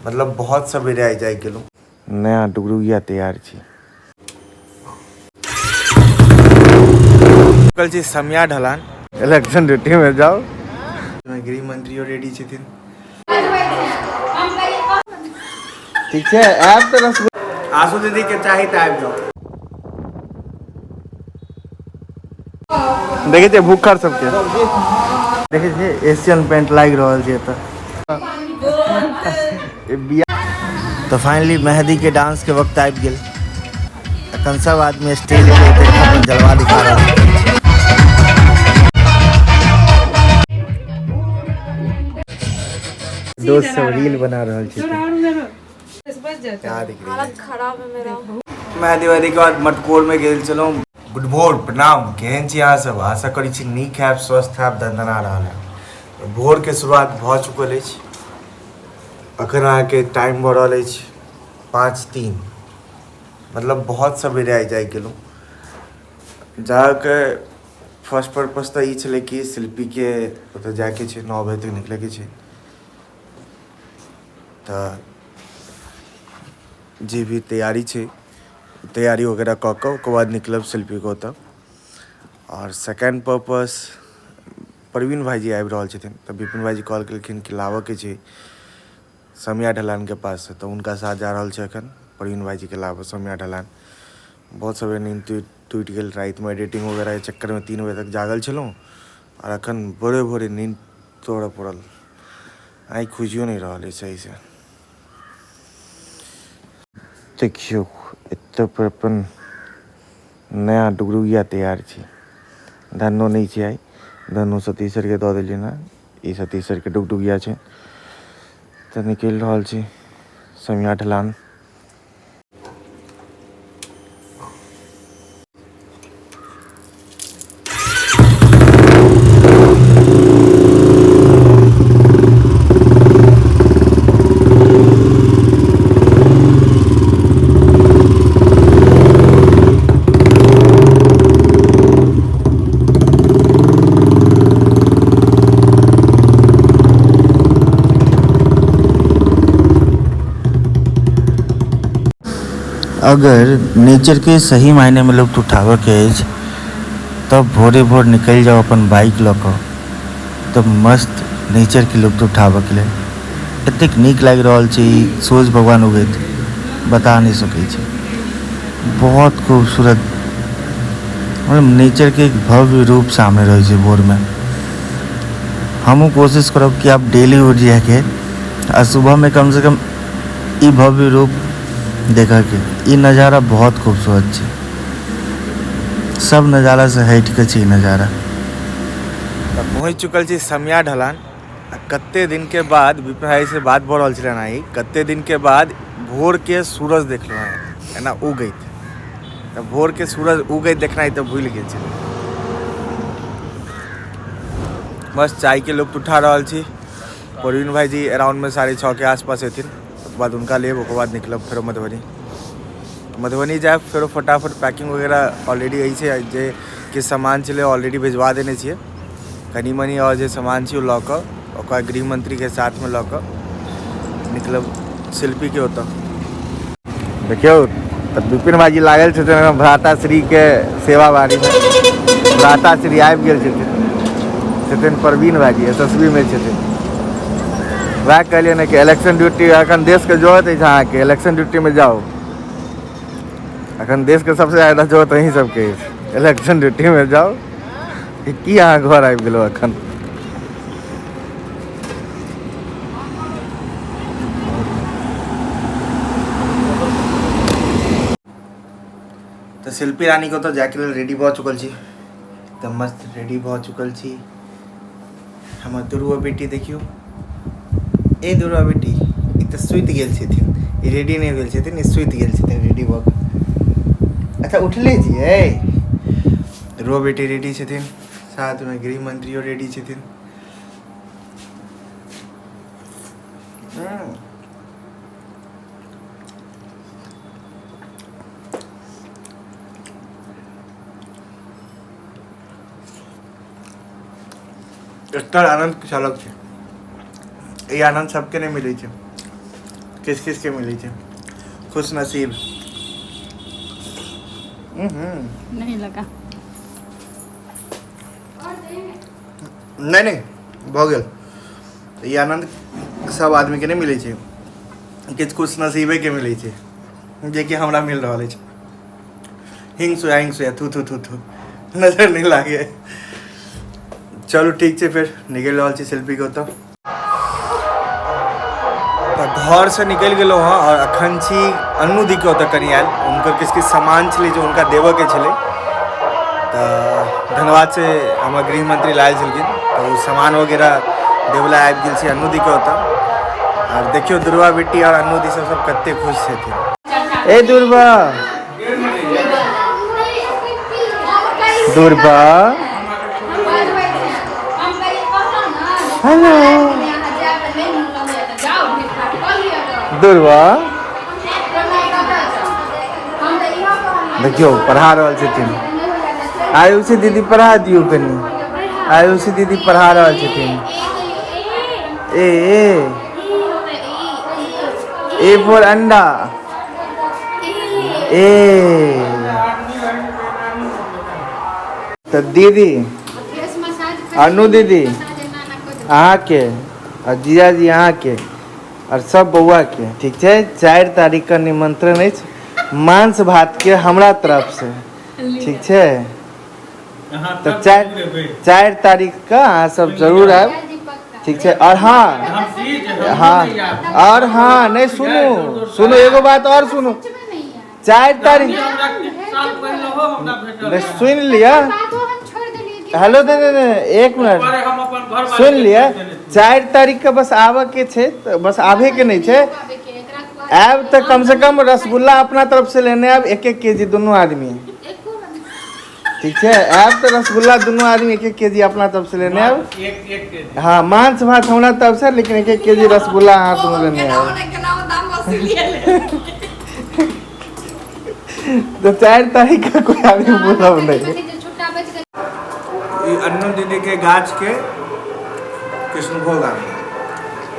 मतलब बहुत सवेरे आइ जागि गेलहुँ। नया डुगडुगिया तैयार छी। चुकल छी समिया ढलान। इलेक्शन ड्यूटी में जाओ। गृह मंत्रियो रेडी छथिन। ठीक छै, आयब तऽ रसगुल्ला आशु दीदी के चाही तऽ आबि जाओ। देखै छियै भूखड़ सबके, देखै छियै एशियन पेंट लागि रहल छै एतऽ। तऽ फाइनली मेहंदी के डांस के वक्त आबि गेल। अखन सब आदमी स्टेज पर उतरि कऽ अपन जलवा दिखा रहल छै। दोस्त सब रील बना रहल छै। हालत खराब है मेरा। मेहंदी वहंदी के बाद मटकोर में गेल छलहुँ। गुड भोर, प्रणाम। केहन छी अहाँ सब? आशा करै छी नीक हैब, स्वस्थ हैब, दनदना रहल हैब। भोर के शुरुआत भऽ चुकल अछि। अखन अहाँके टाइम भऽ रहल अछि 5:03, मतलब बहुत सवेरे आइ जागि गेलहुँ। जाके फर्स्ट पर्पस तऽ ई छलै कि शिल्पीके ओतऽ जाइके छै, 9 बजे तक निकलैके छै। तऽ जे भी तैयारी छै, तैयारी वगैरह कऽ कऽ ओकर बाद निकलब शिल्पीके ओतऽ। आओर सेकेण्ड पर्पस, प्रवीण भाइजी आबि रहल छथिन, तऽ विपिन भाइजी कॉल केलखिन कि लाबऽके छै समिया ढलानके पाससँ, तऽ हुनका साथ जा रहल छै एखन प्रवीण भाइजीके लाबऽ समिया ढलान। बहुत सवेरे नींद टूटि गेल। रातिमे एडिटिंग वगैरहके चक्करमे 3 बजे तक जागल छलहुँ आओर एखन भोरे भोरे नींद तोड़ऽ पड़ल। आँखि खुजियो नहि रहल अछि सहीसँ। देखियौ, एतऽ पर अपन नया डुगडुगिया तैयार छै। धनो नहि छै आइ, धनो सतीश सरके दऽ देलियनि हँ। ई सतीश सरके डुगडुगिया छै। तऽ निकलि रहल छी समिया ढलान। अगर नेचर के सही मायने में लुत्फ उठाबऽ के अछि तब भोरे भोर निकलि जाउ अपन बाइक लऽ कऽ, तऽ मस्त नेचर के लुत्फ उठाबऽ के लेल। एतेक नीक लागि रहल छै ई सूरज भगवान उगैत, बता नहि सकै छी। बहुत खूबसूरत, मतलब नेचर के एक भव्य रूप सामने रहै छै भोर में। हमहूँ कोशिश करब कि आब डेली उठि जाइके आ सुबह में कम से कम ई भव्य रूप देखऽके। ई नजारा बहुत खूबसूरत छै, सब नजारा से हटि कऽ छै ई नजारा। तऽ पहुँच चुकल छी समिया ढलान। आ कते दिन के बाद विपिन भाई से बात भऽ रहल छलै आइ, कते दिन के बाद भोर के सूरज देखलहुँ हेँ एना उगैत। तऽ भोर के सूरज उगैत देखनाइ तऽ भूलि गेल छलै। बस चाय के लुत्फ उठा रहल छी। प्रवीण भाईजी अराउंड में 6:30 के आसपास एथिन, ओकर बाद हुनका लेब, ओकर बाद निकलब फेरो मधुबनी। मधुबनी जायब फेरो फटाफट पैकिंग वगैरह ऑलरेडी अछि, जे किछु सामान छलै ऑलरेडी भेजवा देने छियै। कनि मनि आओर जे सामान छै ओ लऽ कऽ ओकर बाद गृह मंत्रीके साथमे लऽ कऽ निकलब शिल्पीके ओतऽ। देखियौ तऽ विपिन भाईजी लागल छथिन भ्राताश्रीके सेवा बारीमे। भ्राताश्री आबि गेल छथिन, छथिन प्रवीण भाईजी एस एस बी मे छथिन। वएह कहलियै ने कि इलेक्शन ड्यूटी अखन देशके जरूरत अछि अहाँके, इलेक्शन ड्यूटीमे जाउ। अखन देशके सबसे ज्यादा जरूरत अहीं सबके अछि, इलेक्शन ड्यूटीमे जाउ। की अहाँ घर आबि गेलहुँ अखन? तऽ शिल्पी रानीके ओतऽ जाइके लेल रेडी भऽ चुकल छी। तऽ मस्त रेडी भऽ चुकल छी। हमर दुर्गो बेटी देखियौ, ए दुर्गा बेटी, ई तऽ सुति गेल छथिन, ई रेडी नहि भेल छथिन, ई सुति गेल छथिन रेडी भऽ कऽ। अच्छा उठले छियै? दुर्गो बेटी रेडी छथिन, साथमे गृह मंत्रियो रेडी छथिन। एकर आनंद किछु अलग छै। ई आनंद सबके नहि मिलै छै। किस किस के मिलै छै खुश नसीब। नहीं लगा। नहि नहि, भऽ गेल। ई आनन्द सब आदमीके नहि मिलै छै, किछु खुश नसीबेके मिलै छै, जेकि हमरा मिल रहल अछि। हिंग सोया, हिंग सोया, थू थू थू थू, नजर नहि लागे। चलू ठीक छै, फेर निकलि रहल छी शिल्पीके ओतऽ। तऽ घरसँ निकलि गेलहुँ हँ आओर अखन छी अन्नू दीके ओतऽ। कनि आयल हुनकर किछु किछु सामान छलै जे हुनका देबऽके छलै, तऽ धन्यवाद से हमर गृह मंत्री लायल छलखिन, तऽ ओ सामान वगैरह देबऽ आबि गेल छी अन्नू दीके ओतऽ। आर देखियौ, दुर्गा बेटी आओर अन्नू दी सब सब कते खुश छथिन। ए दुर्गा, दुर्गा, हेलो दुर्गा, देखियौ पढ़ा रहल छथिन आयुषी दीदी। पढ़ा दियौ कनि, आयुषी दीदी पढ़ा रहल छथिन। ए ए ए फॉर अंडा, ए। तऽ दीदी, अनु दीदी, अहाँके आ जीजाजी अहाँके आओर सब बौआके, ठीक छै, 4 तारीखके निमंत्रण अछि मांस भातके हमरा तरफसँ, ठीक छै? तऽ 4 तारीखके अहाँ सब जरूर आयब, ठीक छै? आओर हाँ हाँ, आओर हाँ, नहि, सुनू सुनू, एगो बात आओर सुनू। 4 तारीख नहि, सुनि लिअ। हेलो, नहीं नहीं, एक मिनट सुन लिअ। 4 तारीख के बस आबऽ के छै, तऽ बस आबे के नहि छै। आयब तऽ कम से कम रसगुल्ला अपना तरफ से लेने आयब, एक एक केजी दुनू आदमी, ठीक छै? आयब तऽ रसगुल्ला दुनू आदमी एक एक केजी अपना तरफ से लेने आयब। एक एक केजी। हाँ, मांस भात हमरा तरफ से, लेकिन एक एक केजी रसगुल्ला अहाँ दुनू लेने आयब। तऽ 4 तारीख के कोई आदमी बोलब नहीं। ई अन्नू दीदी के गाछ के कृष्णभोग आम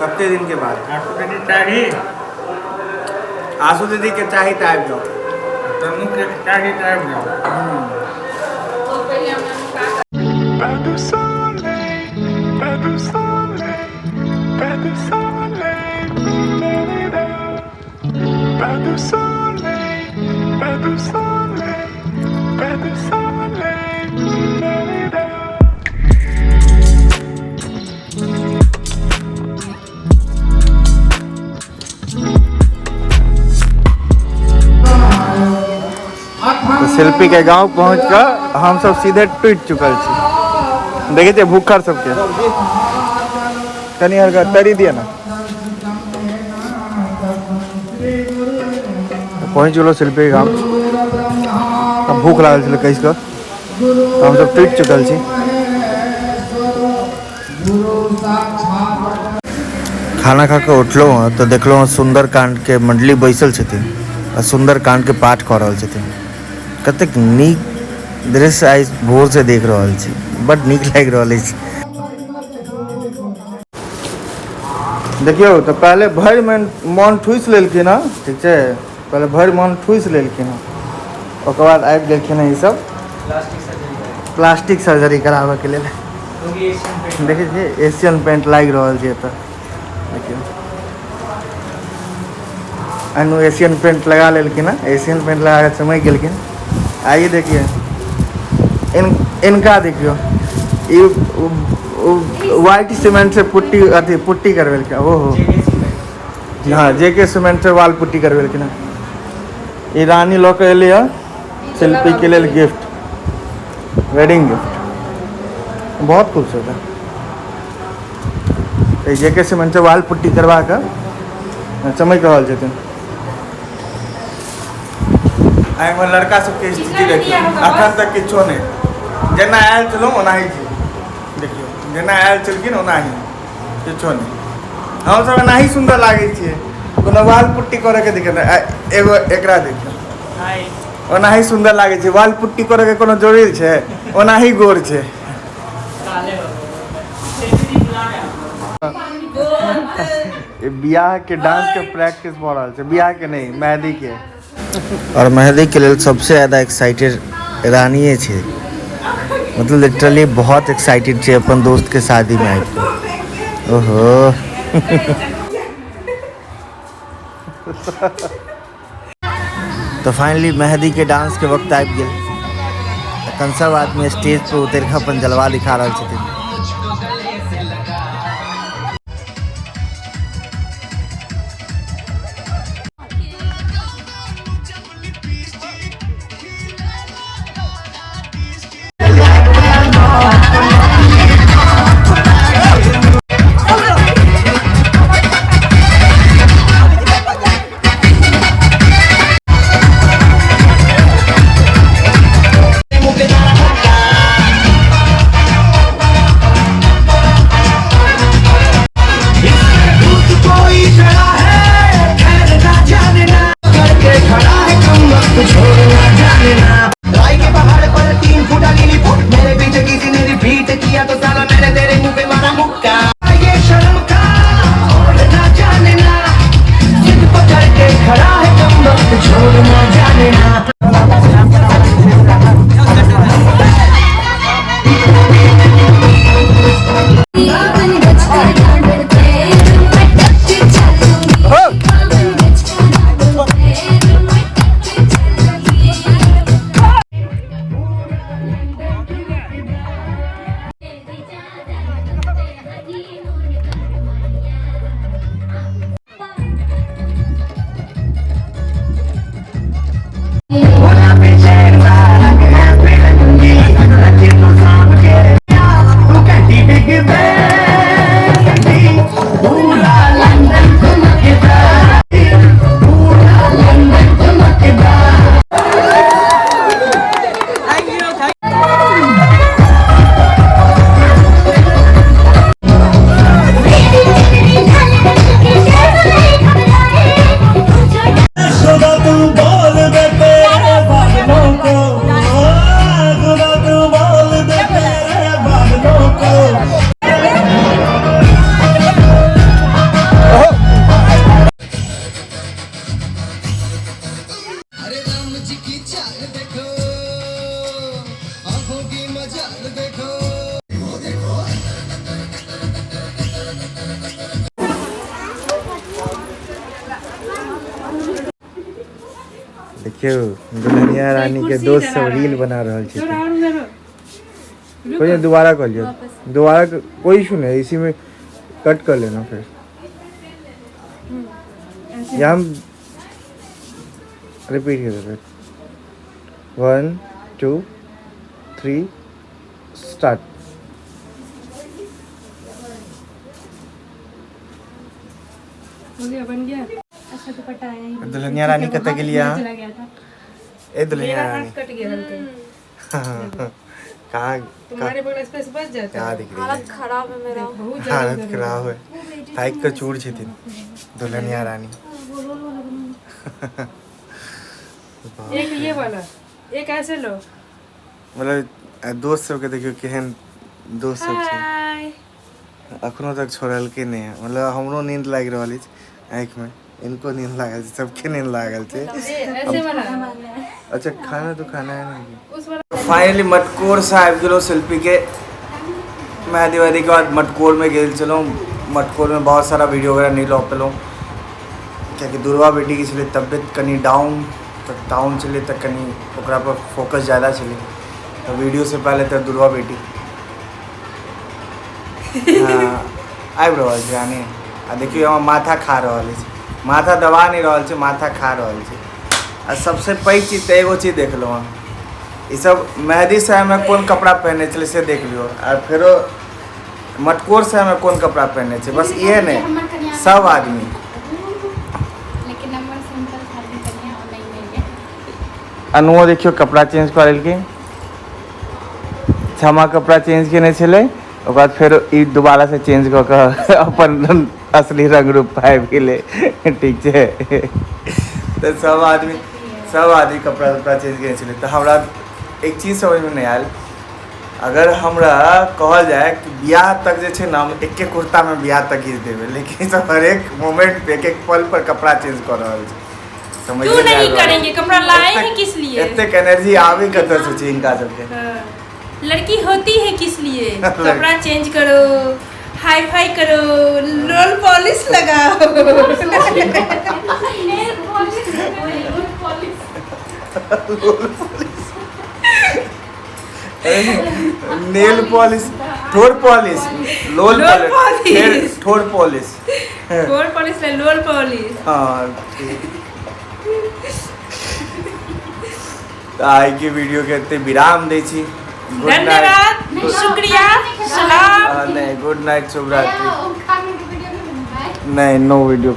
कते दिन के बाद। आसू दीदी चाही। आसू दीदी के चाही तऽ आबि जाउ। तनु के चाही तऽ आबि जाउ। Pas de soleil, pas de soleil, pas de soleil, pas de soleil, pas de soleil, pas de soleil. तऽ शिल्पी के गांव पहुंच कऽ हम सब सीधे टूटि चुकल छी। देखै छियै भूखड़ सबके, कनि हल्का तरी दिअ ने। पहुँच गेलहुँ शिल्पी के गाम। अब भूख लागल छलै कहि कऽ, तऽ हमसब टूटि चुकल छी। खाना खा कऽ उठलहुँ हँ तऽ देखलहुँ हँ सुन्दरकाण्ड के मंडली बैसल छथिन आ सुन्दरकाण्ड के पाठ कऽ रहल छथिन। कतेक नीक दृश्य आइ भोर से देख रहल छी, बड नीक लागि रहल अछि। देखियौ तऽ पहले भरि मन ठूसि लेलखिन हँ, ठीक छै? पहले भरि मन ठूसि लेलखिन हँ, ओकर बाद आबि गेलखिन हँ ईसब प्लास्टिक सर्जरी कराबऽके लेल। देखै छियै, एशियन पेंट लागि रहल छै एतऽ। देखियौ, अनु एशियन पेंट लगा लेलखिन हँ, एशियन पेंट लगा कऽ चमकि गेलखिन। आइए देखिए इन इनका देखियौ, ई व्हाइट सीमेंट से पुट्टी, अथी पुट्टी करबेलखिन। ओहो हाँ, जे के सीमेंट से वाल पुट्टी करबेलखिन हँ। ई रानी लऽ कऽ एलै हँ शिल्पी के लेल गिफ्ट, वेडिंग गिफ्ट, बहुत खूबसूरत है। तऽ जे के सीमेंट से वाल पुट्टी करवा कऽ चमकि रहल छथिन। आ एम्हर लड़का सबके स्थिति देखियौ, अखन तक किछो नहि, जेना आयल छलहुँ ओनाही छी। देखियौ, जेना आयल छलखिन ओनाही, किछो नहि। हमसब एनाही सुन्दर लागै छियै, कोनो वाल पुट्टी करऽके दिक्कत नहि। आ एगो एकरा देखियौ, ओनाही सुन्दर लागै छै, वाल पुट्टी करऽके कोनो जरूरी छै? ओनाही गोर छै। बियाह के डांस के प्रैक्टिस भऽ रहल छै, बियाह के नहि, मेहंदी के। और मेहंदी के लेल सबसे ज्यादा एक्साइटेड रानिए छै, मतलब लिटरली बहुत एक्साइटेड छै अपन दोस्त के शादी में आबि के। ओहो तो फाइनली मेहंदी के डांस के वक्त आबि गेल। तखन सब आदमी स्टेज पर उतरि कऽ अपन जलवा दिखा रहल छथिन। देखियौ दुल्हनिया रानी के दोस्त सब रील बना रहल छै। कोई दोबारा कर लियो, दोबारा कोई इशू नहीं, इसी में कट कर लेना फिर। या हम रिपीट कर देते। 1 2 3 स्टार्ट। हो गया, बन गया। अच्छा दुपट्टा आया ही। दुल्हनिया रानी कतऽ गेलियै अहाँ? चला गया था। ए दुल्हनिया रानी कट गया हल्के। कहाँ तुम्हारे बगल स्पेस बच जाता कहाँ है। दिख रही है? हालत खराब है मेरा, बहुत ज्यादा हालत खराब है, थाकि कऽ चूर छथिन दुल्हनिया रानी। एक ये वाला, एक ऐसे लो। मतलब दोस्त सबके देखियौ केहन दोस्त सब छै, अखनो तक छोड़लकै नहि है। मतलब हमरो नींद लागि रहल अछि आँखिमे, इनको नींद लागल छै, सबके नींद लागल छै। ऐसे वाला। अच्छा खाना तो खाना है नहीं। उस वाला। फाइनली मटकोर से आबि गेलहुँ शिल्पी के मेहंदी वेहंदी के बाद मटकोर में गेल छलहुँ। मटकोर में बहुत सारा वीडियो वगैरह नहीं लऽ पेलहुँ कियाकि दुर्गा बेटी के छलै तबियत कनि डाउन, तऽ डाउन छलै तऽ कनि ओकरा पर फोकस ज़्यादा छलै। तऽ वीडियो से पहले तऽ दुर्गा बेटी हाँ आबि रहल छै रानी। आ देखियौ हमर माथा खा रहल अछि, माथा दबा नहि रहल छै, माथा खा रहल छै। आ सबसे पैघ चीज तऽ एगो चीज देखलहुँ हँ, ई सब मेहदी समयमे कोन कपड़ा पहिरने छलै से देख लियौ, आ फेरो मटकोर समयमे कोन कपड़ा पहिरने छै, बस इएह नहि सब आदमी। लेकिन नंबर सिंपल खाली कन्या और नहीं नहीं है। अनुओ देखियौ कपड़ा चेंज कऽ लेलकै, क्षमा कपड़ा चेंज केने छलै, ओकर बाद फेर ई दोबारा से चेंज कऽ कऽ अपन असली रंग रूप आबि गेलै। ठीक छै, तऽ सब आदमी कपड़ा उपड़ा चेंज केने छलै। तऽ हमरा एक चीज समझमे नहि आयल, अगर हमरा कहल जाय कि बियाह तक जे छै ने, हम एके कुर्ता में बियाह तक घीच देबै, लेकिन सब हरेक मोमेंट पे, एक एक पल पर कपड़ा चेंज कर रहल छै। समझिए क्यों नहीं आबि रहल। करेंगे? कपड़ा लाए हैं एतेक- किस लिए? एतेक एनर्जी आबे कतऽ से छै हिनका सबके? हाँ। लड़की होती है किस लिए? कपड़ा चेंज करो, हाई फाई करो, लोल पॉलिश लगाओ। Nail polish, nail polish. Nail polish, ठोर पॉलिश, लोल लोल पॉलिश, पॉलिश। फेर ठोर पॉलिश। ठोर पॉलिश नहीं, लोल पॉलिश। हाँ, ठीक। तऽ आइके वीडियो के एते विराम दै छी। गुड धन्यवाद, शुक्रिया, सलाम। नाइट। नहीं, गुड नाइट, शुभ रात्रि। खाने के वीडियो में बाय। नहीं, नो वीडियो।